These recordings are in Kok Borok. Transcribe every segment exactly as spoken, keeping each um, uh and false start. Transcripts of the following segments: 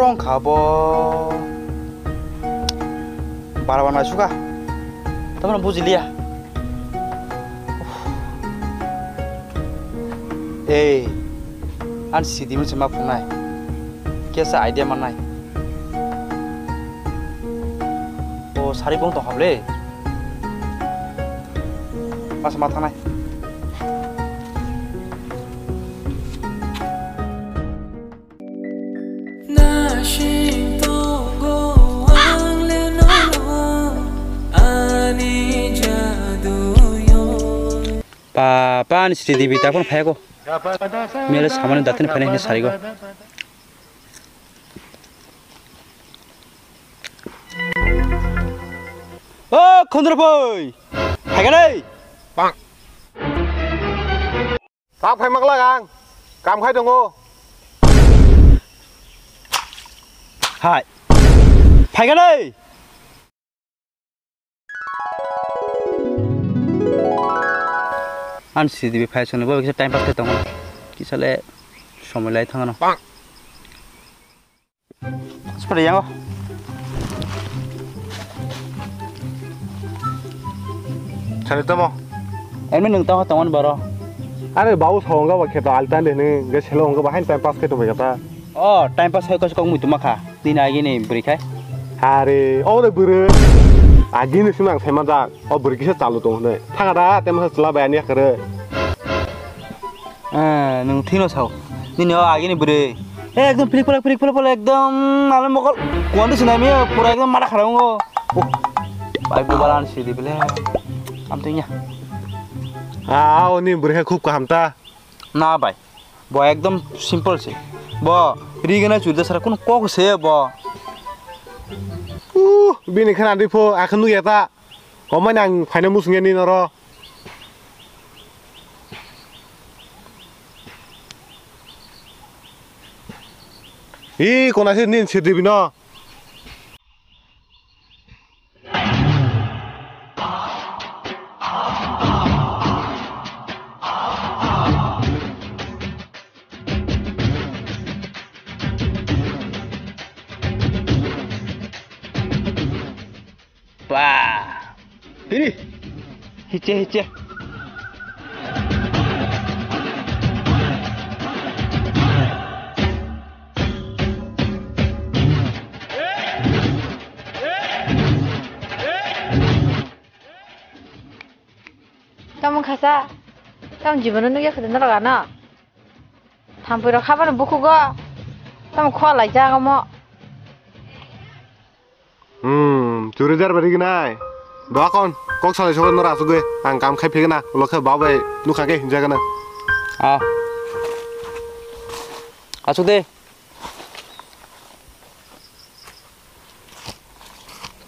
Tong kha bo. Bara bara naisukha. Tamano bujiliya. Ei, ani sidi mwnse ma phunai. Kesa idea manai. O sari bong tong hable. Masa ma thangnai. Nasing tongo ang le nono ani jaduyo. Pa, pa, ani sri devi ta phone phai ko. Mele samani datini phai ni sari go. O khondro phai. Phai ga dai. Bang. Ta phai mak lagang. Kam khai tongo. Hai. Phai ga dai. Ani sidi phai soni bo kisa time pass khai tongo. Kisa le somoi lai thangano. Spray yango. Sari tamo. Emi nung tamo tongon baro. Are babu sawanga ba kheto altan de ne ge selo anga ba hain time pass kheto ba kata. O time pass hai kos kok mui tuma kha. Din agi ni buri khai. Are o de buru. Agi ni simang sai manja. O bwrwi kisa chalo tong hwnwi. Thanga da, tei masa chwla bai ani yakarwi. Eh, nwng thwino sao. Nini o agini bwrwi. Eh, ekdom philik phalak, philik phalak, phalak, ekdom nalo mokol. Kuwan de sinai miyo, pura ekdom mada khara wngo. Oh, bai bubala ani sidi bele. Am twinya. Ah, oni bwrwi hai khub kaham ta. Na bai. Bo ekdom simple se. Bo rigena churida sara kun kok se bo. Uh, bini khana di pho, akhan nugya ta. Omani ang phaina musungya ni noro. Hi, kona se nin sir dibi no. Ba. Hini. Hiche, hiche. Tamo khasa, tamo jibono nugya khwtwna rwgano. Thampui rok habani bukhugo, tamo khua laijak omo. Hmm, churidar bai riginai. Doakon, kok salai sokoi nora asugwi, ang kam khai phigana, ulo khe babai nukha khe hinjagana. Ah. Asuk de.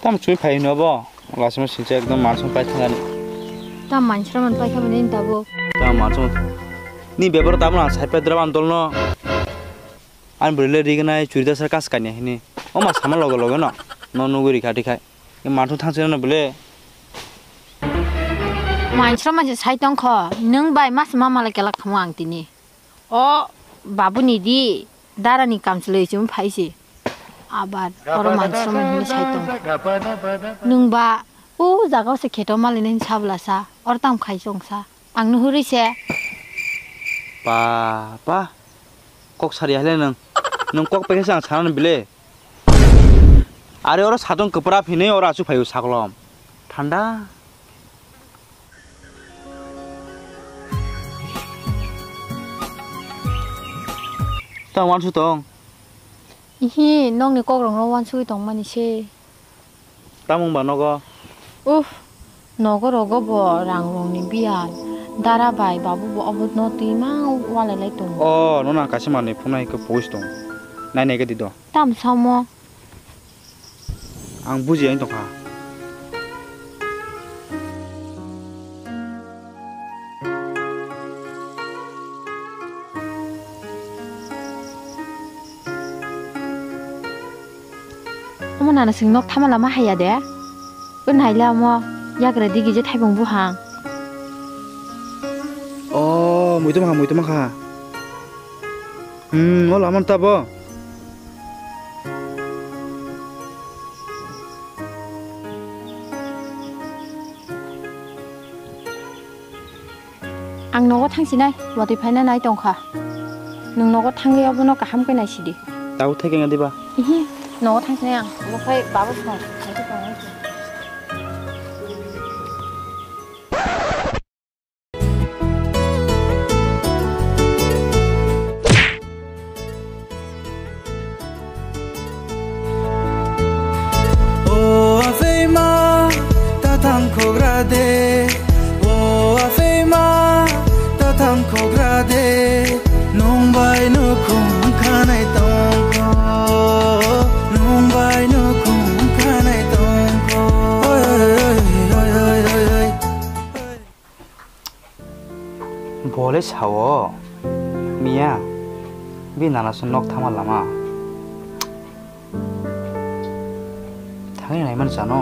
Tam chui phai hino bo. Lasima sincha ekdom mansong pai thangani. Tam mansra man pai khamani ni tabuk. Tam mansong. Ni bebaro tabuk ang sai pai dra ban dolno. Ani bwrwi le rignai churida sar kas kanya hini. O ma sama logo logo no. No nugwi rikha tikhai. Ni mansong thangsi no bwle. Mansra man sai tongkho. Nung bai mas ma mala kelak khamu ang tini. O babuni di darani kamchwlwi chum phaisi. Abar oro mansroma hinwi sai tong. Nwng ba o jaga o se kheto mali nini sabla sa, oro tam khai chong sa. Ang nuhuri se. Pa, pa. Kok sari hale nwng. Nwng kok pekhe se ang sanani bile. Are oro satung kwpra phinwi oro achu phaio saklom. Thanda. Tang wansu tong. Ihi, nokni kokrokno wansugwi tongmani se. Tamung ba nogo? Uff, nogo rogo bo rang rongni biyal. Dara bai babu bo obo no twi ma walai lai tongo. O, nono ang kaisa manwi phunai khe pogis tong. Nai nai khe di do. Tam samo. Ang bujiya wng tongkha. Omo nana sing nok thama lama haya de. O naila omo yagra digi je thaibung buhang. O, muitu makha, muitu makha. Hmm, o lama ta bo. Ang nogo thangsinai, watwi phaina nai tongkha. Nwng nogo thangwi obono kaham khe naisidi. Tabuk thai khe diba? Ihi, nogo thangsinai ang. Obo phai babo song. O aphei ma, ta thang khogra de. O aphei ma, ta thang khogra de. Nung bai nukhung khanai tongkho, nung bai nukhung khanai tongkho. Oi, oi, oi. Bole sao, miya, bi nana se nok thama lama. Thangwi naimani chano.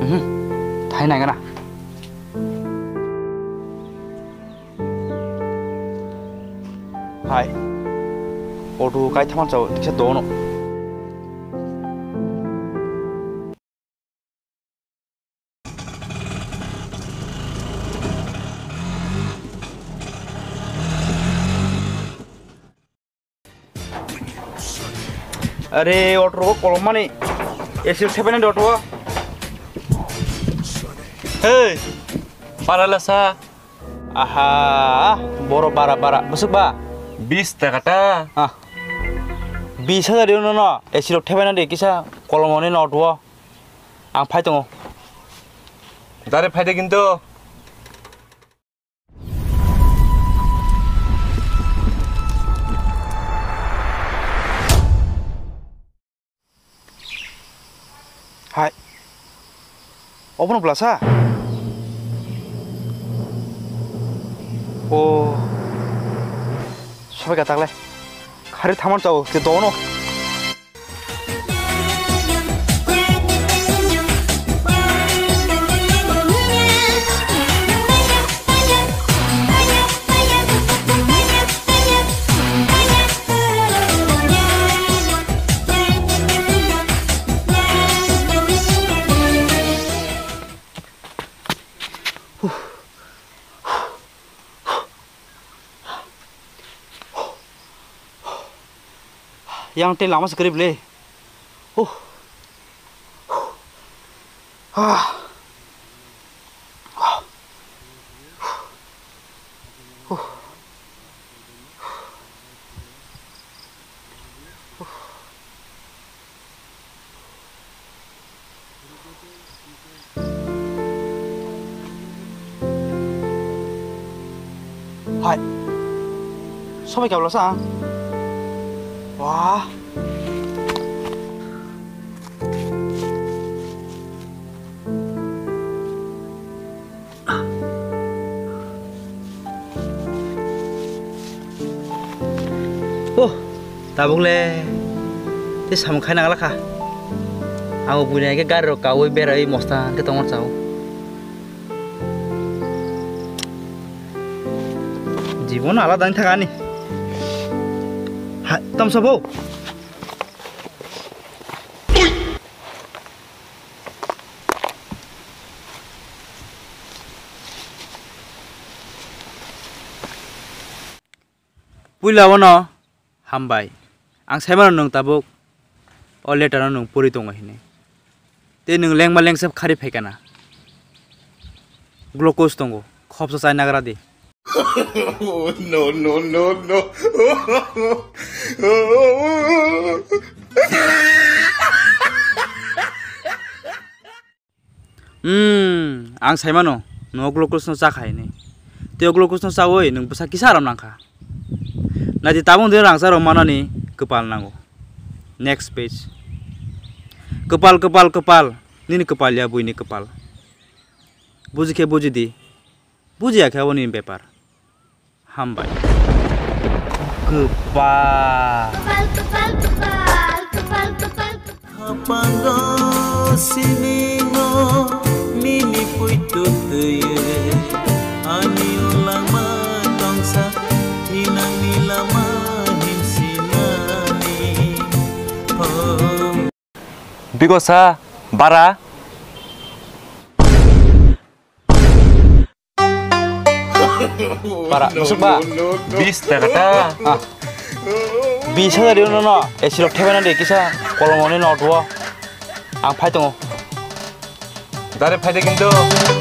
Mhm, thai naigana. Hai. Auto kai thama chao, tiksa dono. Are, auto kolom mani. Acid seven and auto. Hey, paralasa. Aha, boro bara bara. Busuk ba? Bis taka ta. Ah. Bis hajar diyo no no. Acid rok thebena de kisa kolom ni auto. Ang phai tongo. Dare phai de kintu. Hai. Obono blasa? O. Sobai ka tagle. Khari thaman chao, ke dono. Yang tei lama se kwrwi bwle. Huh. Ah. Huh. Hai. Sobai kabla sa. Wah. Oh, tabuk le tei samung khai nang la kha. Ang o buini hai khe gari rok kaui berai mosta hwn khe tongma chao. Jibon alada wng thang ani. Ha, tamo sabo? Puila bono hambai. Ang saimano nwng tabuk o letter no nwng pori tongo hinwi. Tei nwng lengma lengsep khari phaikana. Glucose tongo, khopsa chai nagra di. No, no, no, no. Hmm, ang saimano, nwng o glucose no chakha hinwi. Tei o glucose no chaui nwng bwsa kisa aram nangkha. Naidi tabuk de rangchak rok manani kwpal nango. Next page. Kwpal, kwpal, kwpal. Nini kwpal ya buini kwpal. Buji khe buji di. Bujiya khe aboni bepar. Hambai. Kwpal. Kwpal, kwpal, kwpal, kwpal, kwpal, kwpal. Khapango siningo nini puitu twiwi ani ulangma tongsa thinangni lama himsinani. Oh. Bigosa bara. Para, musuk ba? Bis taka ta. Ah. Bis hajar rino no, esi rok thebena de kisa kolomoni notuo. Ang phai tongo. Dare phai de kintu.